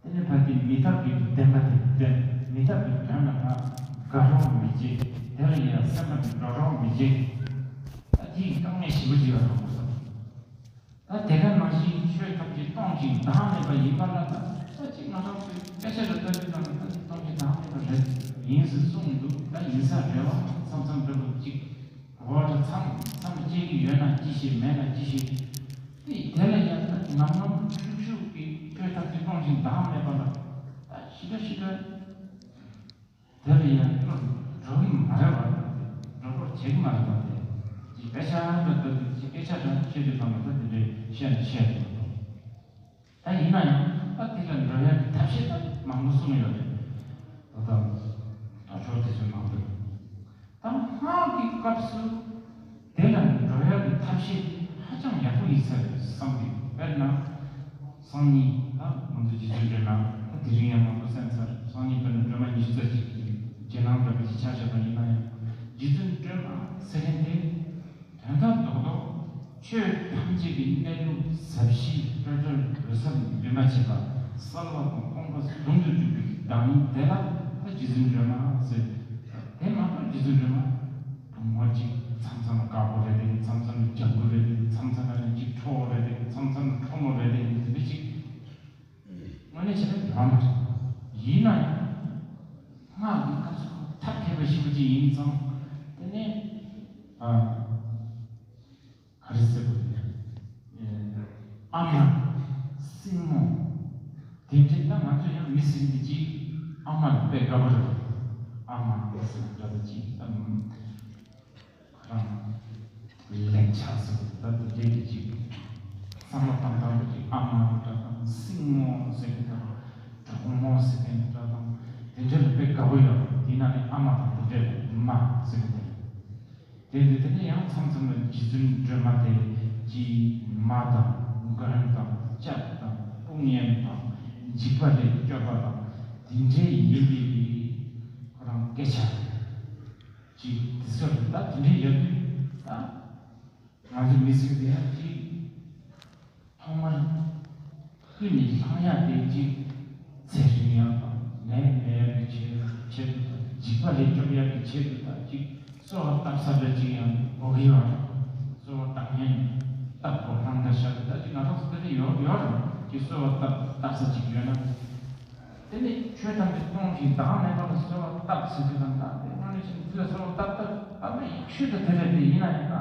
དེ་ནས་ཕར་དེ་མི་རྟག་པའི་བདེན་པ་དེ་བདེན། མི་རྟག་པའི་དོན་ལ་ཕར་དགའ་རོགས་མི་བྱེད། དེ་ལ་ཡང་སེམས་པ་དེ་འགྲོ་རོགས་མི་བྱེད། ད་དེའི་དཀའ་ངལ་ཞེ་པོ་ཅིག་ཡོད་རེད་མ་གཏོགས། ད་དེ་ག་ནང་བཞིན་ཆོས་ཐམས་ཅད་སྟོང་ཞིང་བདག་མེད་པ་ཡིན་པ་ལ་ད་ད་ཅིག་ང་རང་ཚོའི་སྐད་ཆ་ལ་ལྟ་དུས་ཙམ་ལ་ད་ཅིག་སྟོང་ཞིང་བདག་མེད་པ་རེད་ཡིན་ཟེར་གསུངས་འདུག་ད་ཡིན་ས་རེད་བ། མཚམས་མཚམས་འདྲ་པོ་ཅིག་གོ་བ་མཚམས་མཚམས་སྐྱེ་གི་ཡོད་ན་ཅི་ཞིག་མེད་ན་ཅི་ཞིག་དེ་དེ་ལ་ཡང་ད་ངམ་ངམ་ཤུགས་ཤུགས་ཀྱིས་ཆོས་ཐམས་ཅད་སྟོང་ཞིང་བདག་མེད་པ་ལ་ད་ཞི་དྲག་ཞི་དྲག་དེ་ལ་ཡང་བློ་འགྲོ་གི་མ་རེད་བ། འགྲོ་སྐོར་བྱེད་ཀྱི་མ་རེད་བ། དེ་ཅིག་དཔེ་ཆ་འདྲ་ལྟ་དུས་ཅིག་སྐད་ཆ་འདྲ་བཤད་དུས་ཙམ་ལ་ད་དེ་འདྲའི་བཤད་ནས་བཤད་དགོས་འདུག་ད་ཡིན་ན་ཡང་ད་དེ་ལ་འགྲོ་ཡག་གི་ཐབས་ཤེས་ད་མང་པོ་གསུངས་ཡོད་རེད། ད་ལྟ་དོ་ཅོག་དེ་ཚོ་མང་པོ་རེད། ད་སྔགས་ཀྱི་སྐབས་སུ་དེ་ལ་འགྲོ་ཡག་གི་ཐབས་ཤེས་ཧ་ཅང་ཡག་པོ་ཡིན་ས་རེད་བསམ་གི། དཔེར་ན་སང་ཉིན་ད་ང་ཚོ་རྗེ་བཙུན་སྒྲོལ་མ་ད་དེ་རིང་ཡང་མང་པོ་གསན་ཚར། སང་ཉིན་དཔེར་ན་སྒྲོལ་མ་ཉི་ཤུ་རྩ་གཅིག་གི་རྗེས་གནང་འདྲ་པོ་ཅིག་ཆ་བཞག་པ་ཡིན་ན་ཡང་རྗེ་བཙུན་སྒྲོལ་མ་ཟེར་མཁན་དེ། དོན་དག་རྡོག་རྡོག་ཆོས་ཐམས་ཅད་ཀྱི་གནས་ལུགས་ཟབ་ཞི་སྤྲོས་བྲལ་འོད་གསལ་འདུས་མ་བྱས་པ་གསལ་བ་དང་སྟོང་པ་ཟུང་དུ་འཇུག་པའི་བདག་ཉིད་དེ་ལ་ད་རྗེ་བཙུན་སྒྲོལ་མ་ཟེར། དེ་མ་གཏོགས་རྗེ་བཙུན་སྒྲོལ་མ་བུ་མོ་གཅིག་མཚམས་མཚམས་ལ་དཀར་པོ་རེད་དེ། མཚམས་མཚམས་ལ་ལྗང་གུ་རེད་དེ། མཚམས་མཚམས་ལ་གཅིག་ཁྲོ་བོ་རེད་དེ། མཚམས་མཚམས་ལ་ཁྲོ་མོ་རེད་དེ། དེ་འདྲ་གཅིག་དངོས་གནས་བྱས་ན་ཡོད་མ་རེད། ཡིན་ན་ཡང་སྔགས་ཀྱི་སྐབས་སུ་ཐབས་མཁས་པ་ཞེ་པོ་ཅིག་ཡིན་ཙང་། དེ་ནས་ཨ། ག་རེ་ཟེར་དགོས་རེད། ཨ་མ། སྲིང་མོ། དེ་འདྲའི་ད་ང་ཚོ་ཡང་མི་སྲིད་འདི་ཅིག་ཨ་མ་ལ་དཔེ་དགའ་པོ་རེད། ཨ་མ་ཟེར་འདྲ་པོ་ཅིག་ཨ། ཁོ་རང་ལན་ཆགས་ཟེར་ད་དེ་འདྲའི་འདི་ཅིག་བསམ་བློ་བཏང་སྟངས་འདི་ཅིག་ཨ་མ་འདྲ་དང་སྲིང་མོ་ཟེར་གི་དང་གྲོགས་མོ་ཟེར་གི་འདྲ་དང་དེ་འདྲ་ལ་དཔེ་དགའ་པོ་ཡོད། དེ་ན་ནི་ཨ་མ་དང་དེ་འདྲ་ལ་མ་ཟེར་གི་འདུག་དེ་འདི་དེ་ནས་ཡང་མཚམས་མཚམས་ལ་རྗེ་བཙུན་སྒྲོལ་མ་དེ་གྱི་མ་དང་མགོན་དང་ལྕགས་དང་དཔུང་གཉེན་དང་འཇིགས་པ་ལས་སྐྱོབ་པ་དང་དེ་འདྲའི་ཡིན་པའི་ཁོ་རང་སྐད་ཆ་ཅིག་དེ་ཚོ་རེད། ད་དེ་འདྲའི་ཡོད་དུས་ད་ང་ཚོ་མི་ཚེ་འདི་ཡང་ཅིག་ཐོག་མར་ཀུན་ནས་བསླང་ཡག་དེ་གཅིག་ཚེ་རིང་ཡག་དང་ནད་མེད་ཡག་གི་ཆེད་ཆེད་དུ་དང་འཇིགས་པ་ལས་སྐྱོབ་ཡག་གི་ཆེད་དུ་དང་གཅིག་གསོལ་བ་བཏབ་ས་འདྲ་གཅིག་ཡང་དགོས་ཀྱི་ཡོད་རེད། གསོལ་བ་བཏབ་མཁན་བཏབ་དགོས་ལྷང་འདྲ་ཤར་དུ་ད་གཅིག་ང་རང་ཚོ་དེ་འདྲ་ཡོད་ཡོད་རེད། གཅིག་གསོལ་བ་བཏབ་བཏབ་ས་གཅིག་ཡོད་ན། དེ་ནས་ཆོས་ཐམས་ཅད་སྟོང་ཞིང་བདག་མེད་པ་ལ་གསོལ་བ་བཏབ་ཟེར་དུས་དང་། ད་དེ་དངོས་གནས་བྱས་ན་འདི་ལ་གསོལ་བ་བཏབ་སྟབས་ཨ་མ་ཡག་ཤོས་དེ་དེ་རེད། དེ་ཡིན་ན་ཡང་ད་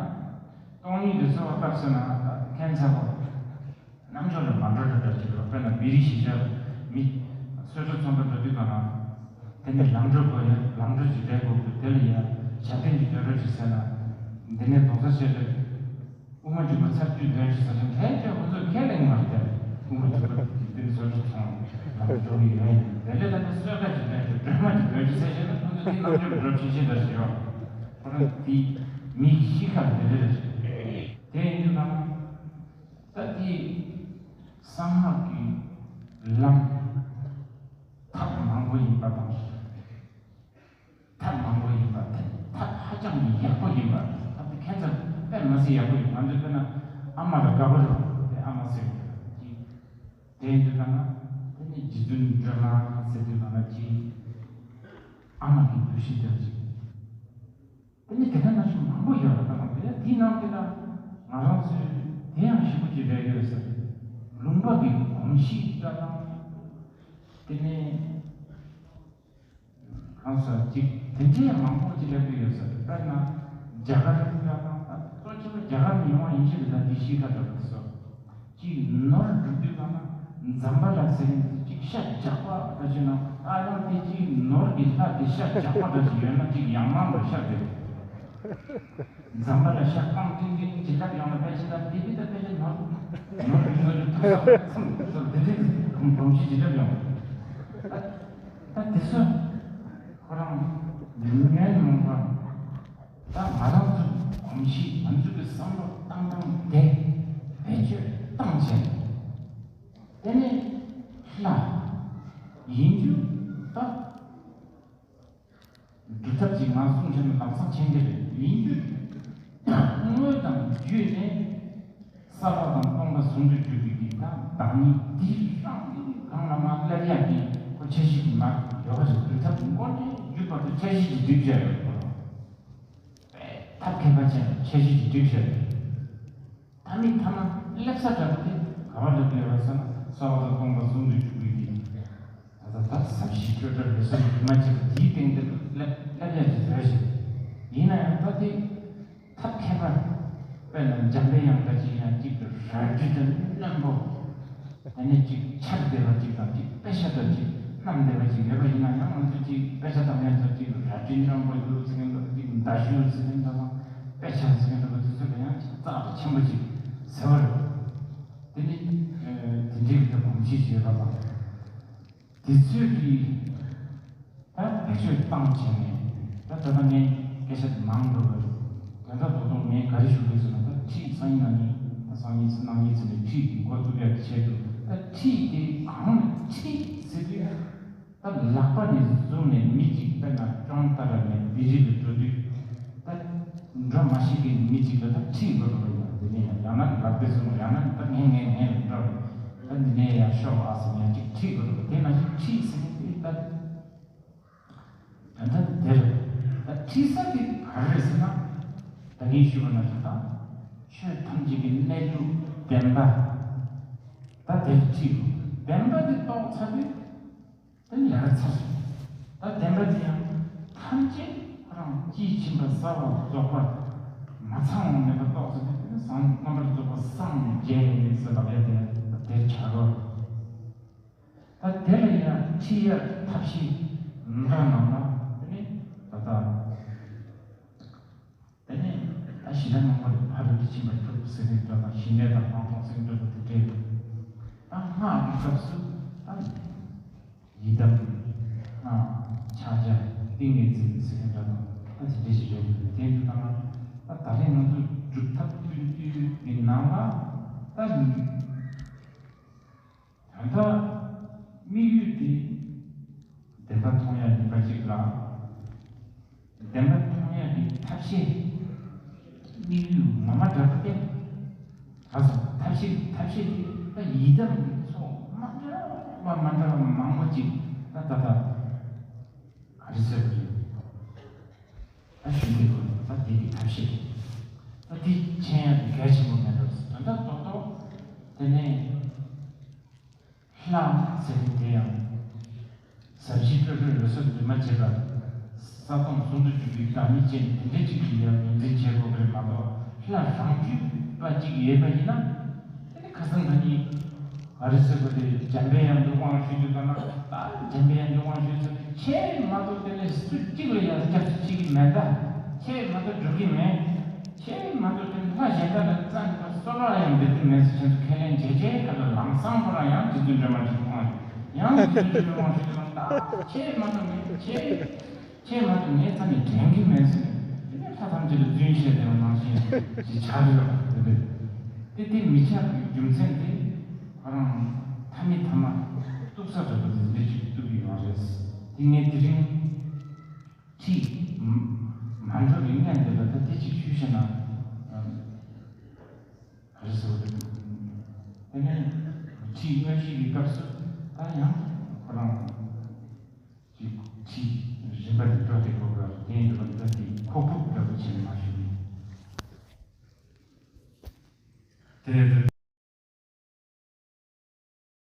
སྟོང་ཉིད་དེ་གསོལ་བ་བཏབ་ཟེར་ན་ད་དེ་ཁྱད་མཚར་པོ་རེད། རྣམ་འགྱུར་ལ་མ་འགྲོ་འགྲོ་འདྲ་ཅིག་རེད། དཔེར་ན་བི་རི་གཞིས་ཆགས་མི་གསོལ་ཚོགས་ཚོགས་འདུ་འགྲོ་དུས་གང་ན་དེ་ནས་ལམ་འགྲོ་དགོས་ཡ། ལམ་འགྲོ་ཅིག་བསྡད་དགོས་འདུག་དེ་ལ་ཡ་ཞབས་བརྟན་གྱི་སྦྱོར་རོལ་ཅིག་ཟེར་ན། འདི་ནས་རྫོགས་སངས་རྒྱས་དབུ་མ་འཇུག་པ་ཚར་དུས་འདོན་ཞིག་ཟེར་ཞིང་། ལྷན་ཅིག་ཁོ་ཚོས་ཁས་ལེན་མ་སྟེར། དབུ་མ་འཇུག་པ་དེ་དུས་སོ་སོ་ཚང་ལ་འགྲོ་གི་ཡོད། ཡིན་དེ་ལས་ད་ནི་གསོལ་ཁ་ཅིག་འདོན་ཞིག་སྒྲོལ་མ་ཅིག་འདོན་ཞིག་ཟེར་བྱས་ན། ཁོ་ཚོས་དེ་རྣམ་འགྱུར་འགྲོ་ཆེ་ཆེ་འདྲ་ཞིག་ཡོད། ཁོ་རང་དེ་མིག་ཤི་ཁ་དེ་རེ་རེ་ཞིག་དེ་ཡིན་དུས་ན། ད་དེ་གསང་སྔགས་ཀྱི་ལམ་ཐབས་མང་པོ་ཡིན་པ་དང་། ཐབས་མང་པོ་ཡིན་པ་དེ་ཐབས་ཧ་ཅང་གི་ཡག་པོ་ཡིན་པ། ཐབས་དེ་ཁྱད་མཚར་དཔེ་མ་སྲིད་ཡག་པོ་ཡིན། ང་ཚོས་དཔེར་ན་ཨ་མ་ལ་དགའ་པོ་རེད། དེ་ཨ་མ་ཟེར་གྱི་དེ་ཡིན་དུས་ད་ན་དེ་ནི་རྗེ་བཙུན་སྒྲོལ་མ་ཟེར་དུས་ད་ན་ཅི་ཨ་མ་གི་འདུ་ཤེས་འདྲ་ཅིག་དེ་ནི་དེ་འདྲ་ན་ཆུང་མང་པོ་ཡོད་རེད། ད་ནང་དེ་དེའི་ནང་དེ་ལ་ང་རང་ཚོས་དེ་ཡང་ཞིབ་པོ་ཅིག་རེད་ཡོད་ཟེར། ལུང་པ་གི་གོམས་གཤིས་འདྲ་དང་། དེ་ནས་གང་ཟག་ཅིག་དེ་འདྲའི་མང་པོ་ཅིག་སླེབས་ཀྱི་ཡོད་ཟེར། དཔེར་ན་རྒྱ་གར་འདྲ་དང་། ད་གཙོ་ཆེ་བ་རྒྱ་གར་ནས་ཡོང་བ་ཡིན་ཞེས་ད་དེ་ཤི་ཁ་འདྲ་པོ་སོ། ཅིག་ནོར་སྒྲུབ་དུས་གང་ན་ཛམ་བྷ་ལ་ཟེར་མཁན་ཅིག་ཤ་རྒྱགས་པ་འདྲ་ཅིག་ན། ཨ་ཡང་དེ་ཅིག་ནོར་གྱི་ལྷ་དེ་ཤ་རྒྱགས་པ་འདྲ་ཅིག་ཡོད་ན་ཅིག་ཡང་མང་དུ་ཤ་རྒྱགས། ཛམ་བྷ་ལ་ཤ་རྐང་ཏིང་ཏིང་ཅིག་ལབ་ཡོང་ན། ཕལ་ཆེར་ད་དེ་དེ་ད་ཕལ་ཆེར་ནོར་ནོར་གྱི་ངོས་ནས་ཐུག་ས་མཚམས་སུ་དེ་འདྲའི་གོམས་གཤིས་ཅིག་སླེབས་ཡོང་། ད་དེ་ཚོ་ཁོ་རང་ཉོན་མོངས་པ། ད་ང་རང་ཚོའི་གོམས་གཤིས། ང་ཚོའི་བསམ་བློ་བཏང་སྟངས་དེ་བེད་སྤྱོད་བཏང་བྱས། དེ་ནས་ལྷ་ཡིན་རྒྱུ་ད་སྒྲུབ་ཐབས་ཀྱི་ངང་གསུང་བྱས་ན་ལམ་སང་མཁྱེན་གྱི་རེད། ཡིན་རྒྱུ་དངོས་དང་བརྒྱུད་ནས་ས་བ་དང་སྟོང་པ་ཟུང་དུ་འཇུག་པའི་གི་ད་བདག་ཉིད་འདི་རང་གི་གང་ལ་མ་སླེབས་ཡག་གི་ཁོ་འཆར་གཞི་གི་མ་ཡོད་པ་རེད། སྒྲུབ་ཐབས་མགོ་ནས་མཇུག་བར་དུ་འཆར་གཞི་གི་སྒྲིག་བྱས་ཡོད་པ། ཐབས་མཁས་པ་ཅན་འཆར་གཞི་གི་སྒྲིག་བྱས་ཡོད། མཐའ་མའི་མཐའ་ན་སླེབས་ས་འདྲ་པོ་དེ་ག་བ་སླེབས་ཡོད་རེད་ཟེར་ན། ས་བ་དང་སྟོང་པ་ཟུང་དུ་འཇུག་པའི་གི་ད་ལྟ་ད་ཟབ་ཞི་སྤྲོས་བྲལ་འོད་གསལ་གྱི་མ་ཅིག་དེའི་སྟེང་དུ་སླེབས་སླེབས་ཡག་གི་རེད་ཞིག་ཡིན་ན་ཡང་ད་དེ་ཐབས་མཁས་པ་དཔེར་ན་འཇམ་པའི་དབྱངས་འདྲ་ཅིག་ཡང་གཅིག་ཏུ་རལ་གྲི་དང་རྣོན་པོ། དེ་ནས་གཅིག་འཕྱར་བདེ་བ་གཅིག་དང་། གཅིག་དཔེ་ཆ་དང་གཅིག་བསྣམས་བདེ་བ་གཅིག་ཡོད་པ་ཡིན་ན་ཡང་། ང་ཚོས་གཅིག་དཔེ་ཆ་བཏང་མཁན་ཚོ་གཅིག་རལ་གྲི་རྣོན་པོ་འདུག་ཟེར་མཁན་འདུག་གཅིག་མདའ་གཞུ་ཟེར་མཁན་འདུག་དང་། དཔེ་ཆ་ཟེར་མཁན་འདུག་དེ་ཚོ་ལ་ཡང་གཅིག་རྩ་ཆེན་པོ་གཅིག་ཟེར་བ་རེད། དེ་ནི་དེ་འདྲའི་གི་གོམས་གཤིས་ཤིག་ཡོད་པ་དང་། དེ་ཚོས་ཀྱིས་ད་བེད་སྤྱོད་བཏང་བྱས་ནས། ད་ད་ལྟ་ངས་སྐད་ཆ་དེ་མང་འགྲོ་གི་རེད། དོན་དག་རྡོག་རྡོག་ངས་ག་རེ་ཞུ་དགོས་ཟེར་ན། ད་ཁྲིད་སང་ཉིན་གནངས་ཉིན། ད་སང་ཉིན་ཚེ་གནངས་ཉིན་ཚེ་ནས་ཁྲིད་ཀྱི་འགོ་བཙུགས་ཡག་གི་ཆེད་དུ། ད་ཁྲིད་དེ་གང་ནས་ཁྲིད་ཟེར་དུས། ད་ལག་པ་ནས་བཟུང་ནས་མི་གཅིག་དཔེར་ན་ཅོང་ཏ་ར་ནས་བི་རི་ལ་འགྲོ་དུས། ད་འགྲོ་མ་ཤེས་མཁན་མི་གཅིག་ལ་ད་ཁྲིད་དགོས་འདུག་ཡང་འདི་ནས་ཡང་ཡང་ན་ལག་པས་བཟུང་། ཡང་ན་ད་ངས་ངས་ངས་ལ་འགྲོ་རེད། ད་འདི་ནས་ཡར་ཤོག་ཨ་ཟེར་ཡང་གཅིག་ཁྲིད་དགོས་འདུག་དེ་ནང་བཞིན་ཁྲིད་ཟེར་མཁན་དེ་ད་དོན་དག་དེ་རེད། ད་ཁྲིད་ས་དེ་ག་རེ་རེད་ཟེར་ན། ད་ངས་ཞུས་པ་ནང་བཞིན་ད་ཆོས་ཐམས་ཅད་ཀྱི་གནས་ལུགས་བདེན་པ། ད་དེ་ཁྲིད་དགོས། བདེན་པ་དེ་རྟོགས་ཚར་དུས། དེ་ལས་ཀ་ཚར་སོང་། ད་བདེན་པ་དེ་ཡང་ཐམས་ཅད་ཁོ་རང་དཔྱིས་ཕྱིན་པ་གསར་པ་རྫོགས་པ་མ་ཚང་བ་མེད་པ་རྟོགས་ཟིན་ནས། དེ་ནི་སངས་རྣམ་པར་རྫོགས་པ་སངས་རྒྱས་ཟེར་ལབ་ཡ་དེ་དེར་བྱ་དགོས། ད་དེ་ལ་ཡང་ཁྲིད་ཡ་ཐབས་ཤེས་འདྲ་ནང་ལ། དེ་ནི་ད་ལྟ། དེ་ནས་ད་ཞི་བདེ་མང་པོ་རེད། ཕ་རོལ་ཏུ་ཕྱིན་པ་དྲུག་ཟེར་མཁན་འདྲ་དང་། ཞི་གནས་དང་སྤངས་རྟོགས་ཟེར་མཁན་འདྲ་པོ་དེ་འདྲས་རེད། ད་སྔགས་ཀྱི་སྐབས་སུ་ད་ཡི་དམ་ལྔ། ཕྱག་རྒྱ་ཏིང་ངེ་འཛིན་ཟེར་མཁན་འདྲ་དང་། ད་དེ་འདྲས་ཞིག་རེད། དེ་འདྲ་དང་། ད་ད་རེས་ང་ཚོ་སྒྲུབ་ཐབས་སྟོན་དུས་ཀྱི་ནང་ལ་ད། དོན་དག་དམིགས་ཡུལ་དེ་བདེན་པ་མཐོང་ཡ་ཡིན་པ་ཅིག་ལ། བདེན་པ་མཐོང་ཡ་གི་ཐབས་ཤེས་དམིགས་ཡུལ་ངོ་མ་འདྲ་པོ་དེ། ག་ཟེར། ཐབས་ཤེས་ཐབས་ཤེས་དེ་ད་ཡི་དམ་གྱི་ཚོགས་མ་འདྲ་བ་མ་འདྲ་བ་མང་པོ་ཅིག་ད་ད་ད་ག་རེ་ཟེར་དགོས་རེད། ད་ཞུ་མི་དགོས། ད་དེ་གི་ཐབས་ཤེས་ད་དེ་མཁྱེན་ཡ་དེ་གལ་ཆེན་པོ་མེད་འགྲོ། དོན་དག་རྡོག་རྡོག་དེ་ནས། ལྷ་ཟེར་མཁན་དེ་ཡང་ ཟབ་ཞི་སྤྲོས་བྲལ་འོད་གསལ་འདུས་མ་བྱས་པ། ས་དང་ཟུང་དུ་འཇུག་པའི་བདག་ཉིད་ཅན་དེ་འདྲ་ཅིག་གི་ཡང་ངོས་འཛིན་བྱེད་དགོས་པ་རེད་མ་གཏོགས། སླར་རང་རྒྱུད་པ་ཅིག་ཡོད་པ་ཡིན་ན། དེ་ནི་ཁ་སང་ད་ནི་ག་རེ་ཟེར་དགོས་དེ། འཇམ་པའི་དབྱངས་ཀྱི་དབང་ཞུས་དུས་ཙམ་ན། ད་འཇམ་པའི་དབྱངས་ཀྱི་དབང་ཞུས་ཚར་ནས་ཁྱེད་མ་གཏོགས་དེ་ལས་སུ་གཅིག་ལ་ཡང་སྐྱབས་སུ་མཆི་གི་མེད་ད། ཁྱེད་མ་གཏོགས་འགྲོ་གི་མེད། ཁྱེད་མ་གཏོགས་དེ་ལྷ་གཞན་དག་ལ་རྩ་ནས་གསོལ་བ་ལ་ཡང་འབད་དུ་མེད་ཟེར། ཁྱེད་ཚོ་ཁས་ལེན་བྱས་བྱས་ཁ་ལ་ལམ་སང་ཁོ་རང་ཡང་རྗེ་བཙུན་སྒྲོལ་མ་འདྲི་དབང་ཞུས། ཡང་རྗེ་བཙུན་སྒྲོལ་མ་དབང་ཞུས་དུས་ཙམ། ད་ཁྱེད་མ་གཏོགས་མེད། ཁྱེད། ཁྱེད་མ་གཏོགས་ངའི་རྩ་ནས་དྲན་གྱི་མེད་ཟེར། དེ་ནས་ལྷ་ཐམས་ཅད་ལ་རྫུན་བཤད་བསྡད་པ་ནང་བཞིན་ཞིག་ཆགས་ཀྱི་ཡོད་པ་རེད། དེ་དེ་མི་ཆགས་པའི་རྒྱུ་མཚན་དེ། ཁོ་རང་ཐ་མི་ཐ་མ་གཏུག་ས་འདྲ་པོ་དེ་འདྲ་ཅིག་གཏུག་གི་ཡོད་རེད། དེ་ངས་དེ་རིང་ཁྲིད་མ་འགྲོ་བའི་སྔོན་དེ་ལ་ད་དེ་ཅིག་ཞུས་བྱས་ན། ག་རེ་ཟེར་བ་རེད། དེ་ནས་ཁྲིད་དངོས་གཞི་གི་སྐབས་སུ་ད་ཡང་ཁོ་རང་ཅིག་ཁྲིད་རིམ་པ་དེ་འགྲོ་བསྡད་དགོས་པ་རེད། དེ་ཡིན་དུས་ད་དེ་ཁོག་ཕུབ་འདྲ་པོ་བྱས་ནས་མ་ཞུ་གི། དེ་རེད།